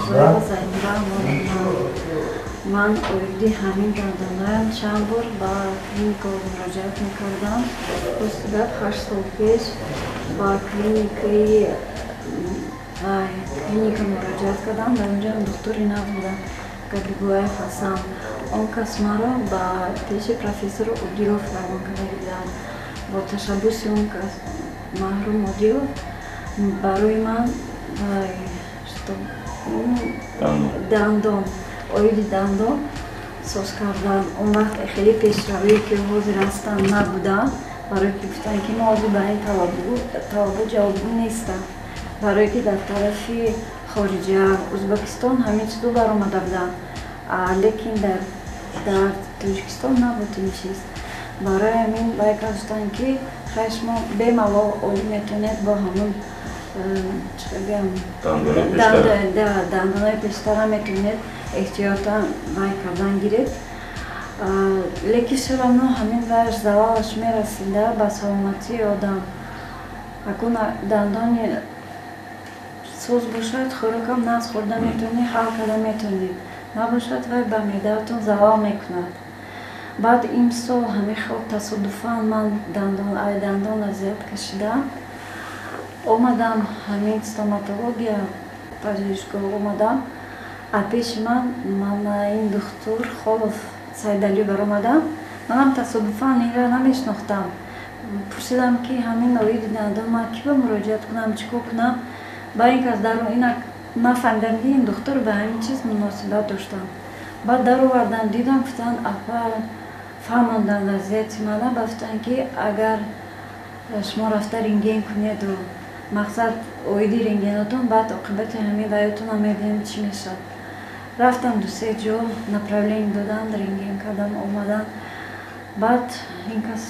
Мирзоева Замира Амоновна. Ман оиди ҳамин дандонаям чанд бор ба клиника муроҷиат мекардам. Рости гап, 8 сол пеш ба клиника муроҷиат кардам. Дар онҷо духтури нав будам, Габибулаев Ҳасан. Он кас маро ба пеши профессор Одилов равон карда буданд. Бо ташаббуси он кас, маҳрум Одилов, барои ман дандон, оиди дандон соз кардан. Он вақт хеле пешравие, ки ҳозир ҳастанд, набуданд, барое ки гуфтанд, ки мо ҳозир ба ин талабот ҷавобгӯ нестам, барое ки дар тарафи хориҷа, Ӯзбекистон, ҳамин чизо баромада буданд, лекин дар Тоҷикистон набуд ин чиз. Барои ҳамин вай гуфтанд, ки хай, шумо бемалол олӣ метавонед, бо ҳамун гӯям, дандонаи пештара метавонед эҳтиётан вай кардан гиред, лекин всё равно ҳамин вайаш залалаш мерасида ба саломатии одам. Акун дандони соз бошад, хӯрокам нағз хӯрда метавонӣ, ҳал карда метавонед, набошад, вай ба меъдаатон залал мекунад. Баъд имсол ҳамин хел тасодуфан ман ай дандон азият кашидам, омадам ҳамин стоматология пажӯҳишгоҳ омадам. А пеши ман мана ин духтур Холов Сайдалӣ баромадам. Манам тасодуфан инра намешинохтам. Пурсидам, ки ҳамин оиди дандон ман кӣ ба муроҷиат кунам, чӣ кор кунам? Ба ин кас дар инак нафаҳмидам, ки ин духтур ба ҳамин чиз муносибат доштам. Баъд даровардам, дидам, гуфтанд, апа, фаҳмонданд вазъияти мана. Ба гуфтанд, ки агар шумо рафта рентген кунеду, мақсад, оиди рентгенотон, баъд оқибати ҳамин ваётонам мебинем, чӣ мешавад. Рафтам, ду-се ҷо направление доданд, рентген кардам, омадам. Баъд ин кас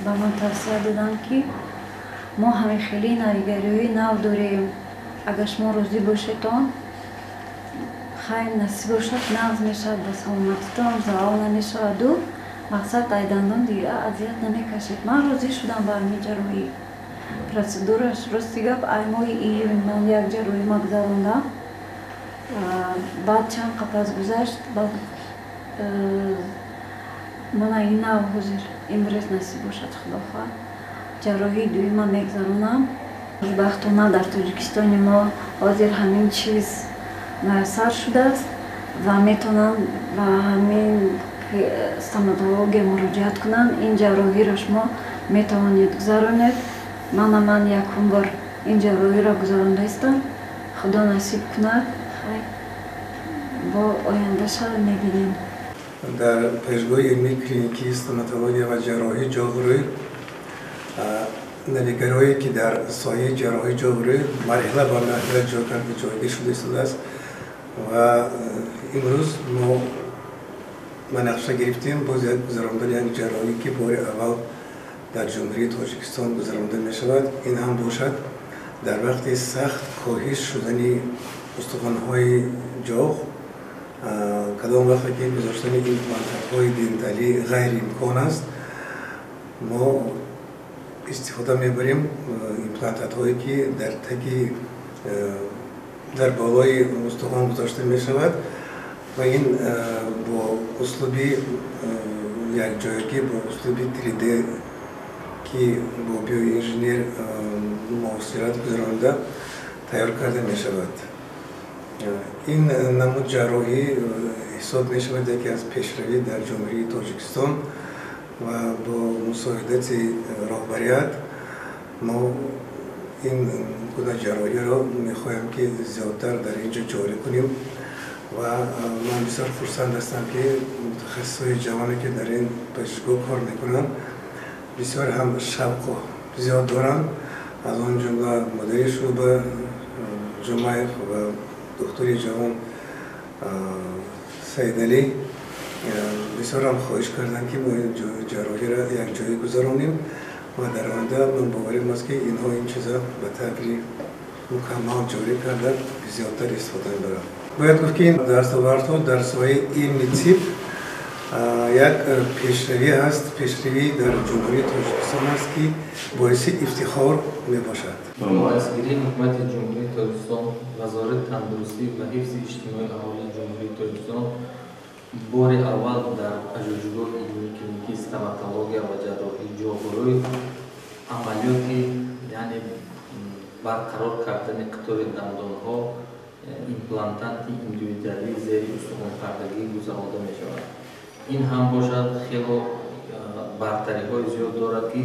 ба ман тавсия доданд, ки мо ҳамин хеле навигариҳои нав дорем, агар шумо розӣ бошедон, хайр, насиб бошад, нағз мешавад, ба саломатитон залал намешаваду, мақсад, ай дандон дига азият намекашед. Ман розӣ шудам ба ҳамин ҷарроҳӣ. Процедураш, рости гап, ай моҳи июн ман як ҷарроҳима гузарондам. Баъд чанд қапас гузашт, баъд мана ин нав ҳозир имрӯз, насиб бошад, худо хоҳад, ҷарроҳии дуюма мегузаронам. Хушбахтона, дар Тоҷикистони мо ҳозир ҳамин чиз муяссар шудааст ва метавонанд ба ҳамин стоматология муроҷиат кунанд. Ин ҷарроҳиро шумо метавонед гузаронед. Мана ман якум бор ин ҷарроҳиро гузарондаистам. Худо насиб кунад, хай, бо ояндаша мебинем. Дар пажӯҳишгоҳи илмии клиникии стоматология ва ҷарроҳии ҷоғ-рӯй навигариҳое, ки дар соҳаи ҷарроҳии ҷоғ-рӯй марҳила ба марҳила ҷойгир шуда истодааст, ва имрӯз мо ба нақша гирифтем боз як гузарондани як ҷарроҳӣ, ки бори аввал дар Ҷумҳурии Тоҷикистон гузаронда мешавад. Ин ҳам бошад дар вақти сахт коҳиш шудани устухонҳои ҷоғ, кадом вақте ки гузоштани имплантатҳои денталӣ ғайриимкон аст, мо истифода мебарем имплантатҳое, ки дар таги, дар болои устухон гузошта мешавад, ва ин бо услуби якҷоягӣ, бо услуби 3D, ки бо биоинженер муосират гузаронида тайёр карда мешавад. Ин намуд ҷарроҳӣ ҳисоб мешавад яке аз пешравӣ дар Ҷумҳурии Тоҷикистон, ва бо мусоидати роҳбарият мо ин гуна ҷарроҳиро мехоҳем, ки зиёдтар дар ин ҷо ҷорӣ кунем. Ва ман бисёр хурсанд ҳастам, ки мутахассисҳои ҷавоне, ки дар ин пажӯҳишгоҳ кор мекунанд, бисёр ҳам шавқу зиёд доранд, аз он ҷумла мудири шӯъба Ҷумаев ва духтури ҷавон Саидалӣ бисёр ҳам хоҳиш карданд, ки мо ин ҷарроҳиро якҷоя гузаронем, ва дар оянда ман боварим аст, ки инҳо ин чиза ба таври мукаммал ҷорӣ карда, зиёдтар истифода мебаранд. Бояд гуфт, ки ин дастовардҳо дар соҳаи илми тиб Як пешравӣ ҳаст, пешравӣ дар Ҷумҳурии Тоҷикистон аст, ки боиси ифтихор мебошад. Бо дастгирии Ҳукумати Ҷумҳурии Тоҷикистон, Вазорати тандурустӣ ва ҳифзи иҷтимоии аҳолии Ҷумҳурии Тоҷикистон бори аввал дар пажӯҳишгоҳи илмии клиникии стоматология ва ҷарроҳии ҷоғурӯй амалиёти, яъне барқарор кардани қатори дандонҳо, имплантанти индивидуалии зери устухонпардагӣ гузаронда мешавад. Ин ҳам бошад хело бартариҳои зиёд дорад, ки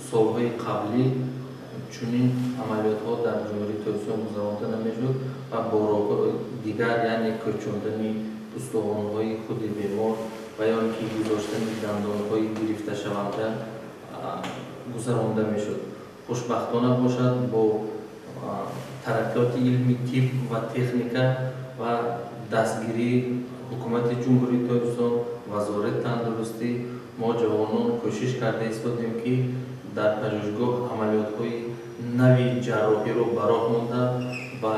солҳои қаблӣ чунин амалиётҳо дар Ҷумҳурии Тоҷикистон гузаронда намешуд ва бо роҳҳои дигар, яъне кӯчондани устухонҳои худи бемор ва ё ки гузоштани дандонҳои гирифташаванда гузаронда мешуд. Хушбахтона бошад, бо тараққиёти илми тиб ва техника ва дастгирии Ҳукумати Ҷумҳурии Тоҷикистон, Вазорати тандурустӣ, мо ҷавонон кӯшиш карда истодем, ки дар пажӯҳишгоҳ амалиётҳои нави ҷарроҳиро ба роҳ монда ва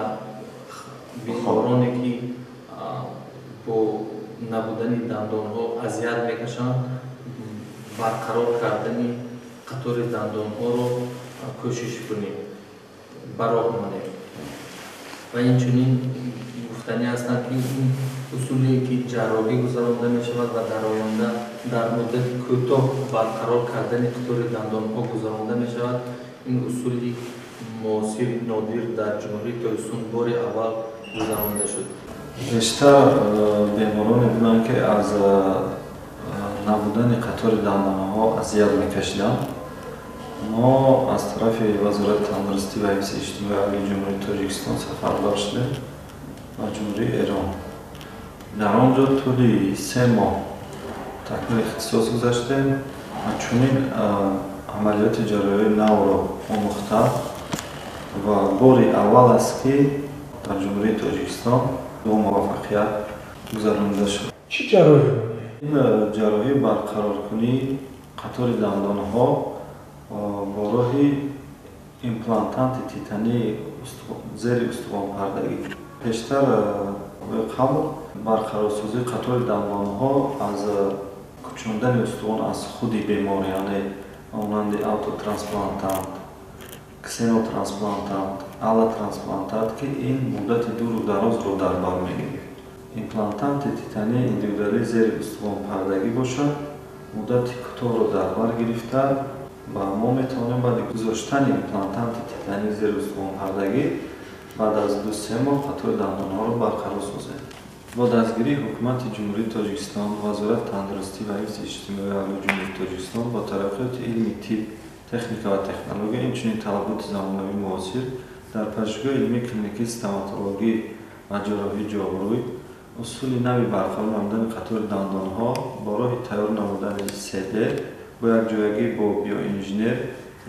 бемороне, ки бо набудани дандонҳо азият мекашанд, барқарор кардани қатори дандонҳоро кӯшиш кунем, ба роҳ монем. Ва инчунин гуфтанӣ ҳастанд, ки ин усуле, ки ҷарроҳӣ гузаронда мешавад ва дар оянда дар муддати кӯтоҳ барқарор кардани қатори дандонҳо гузаронда мешавад, ин усули муосири нодир дар Ҷумҳурии Тоҷикистон бори аввал гузаронда шуд. Бештар бемороне буданд, ки аз набудани қатори дандонҳо азият мекашиданд. Мо аз тарафи Вазорати тандурустӣ ва ҳифзи иҷтимоии аҳолии Ҷумҳурии Тоҷикистон сафарбар шудем ба Ҷумҳурии Эрон. Дар он ҷо тӯли 3 моҳ такмили ихтисос гузаштем ва чунин амалиёти ҷарроҳии навро омӯхта ва бори аввал аст, ки дар Ҷумҳурии Тоҷикистон бо муваффақият гузаронида шуд. Чӣ ҷарроҳӣ? Ин ҷарроҳии барқароркунии қатори дандонҳо бо роҳи имплантанти титании зери устухонпардагӣ. Пештар, қабл, барқарорсозии қатори дандонҳо аз кӯчондани устухон аз худи бемор, яъне монанди аутотрансплантант, ксенотрансплантант, аллотрансплантат, ки ин муддати дуру дарозро дар бар мегирифт. Имплантанти титании индивидуалии зери устухонпардагӣ бошад, муддати кӯтоҳро дар бар гирифта ва мо метавонем баъди гузоштани имплантанти титании зери устухонпардагӣ баъд аз 2-3 моҳ қатори дандонҳоро барқарор созем. Бо дастгирии Ҳукумати Ҷумҳурии Тоҷикистон, Вазорати тандурустӣ ва ҳифзи иҷтимоии аҳолии Ҷумҳурии Тоҷикистон, бо тараққиёти илми тиб, техника ва технология, инчунин талаботи замонавии муосир, дар пажӯҳишгоҳи илмии клиникии стоматологӣ ва ҷарроҳии ҷоғурӯй усули нави барқарор намудани қатори дандонҳо бо роҳи тайёр намудани 3D бо якҷоягӣ бо биоинженер,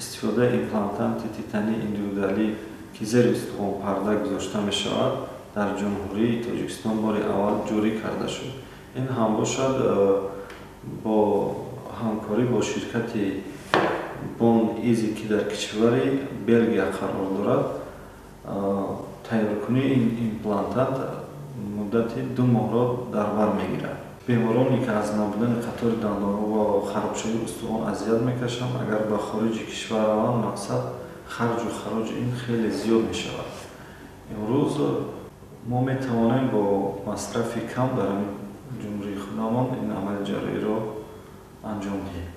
истифодаи имплантанти титании индивидуалӣ, ки зери устухонпарда гузошта мешавад, дар Ҷумҳурии Тоҷикистон бори аввал ҷорӣ карда шуд. Ин ҳам бошад бо ҳамкорӣ бо ширкати Бон Изи, ки дар кишвари Белгия қарор дорад. Тайёркунии ин имплантат муддати 2 моҳро дар бар мегирад. Бемороне, ки аз набудани қатори дандонҳо ва харобшавии устухон азият мекашанд, агар ба хориҷи кишвар раванд, мақсад, харҷу хароҷи ин хеле зиёд мешавад. Имрӯз мо метавонем бо масрафи кам дар ҳамин ҷумҳурии худамон ин амали ҷарроҳиро анҷом диҳем.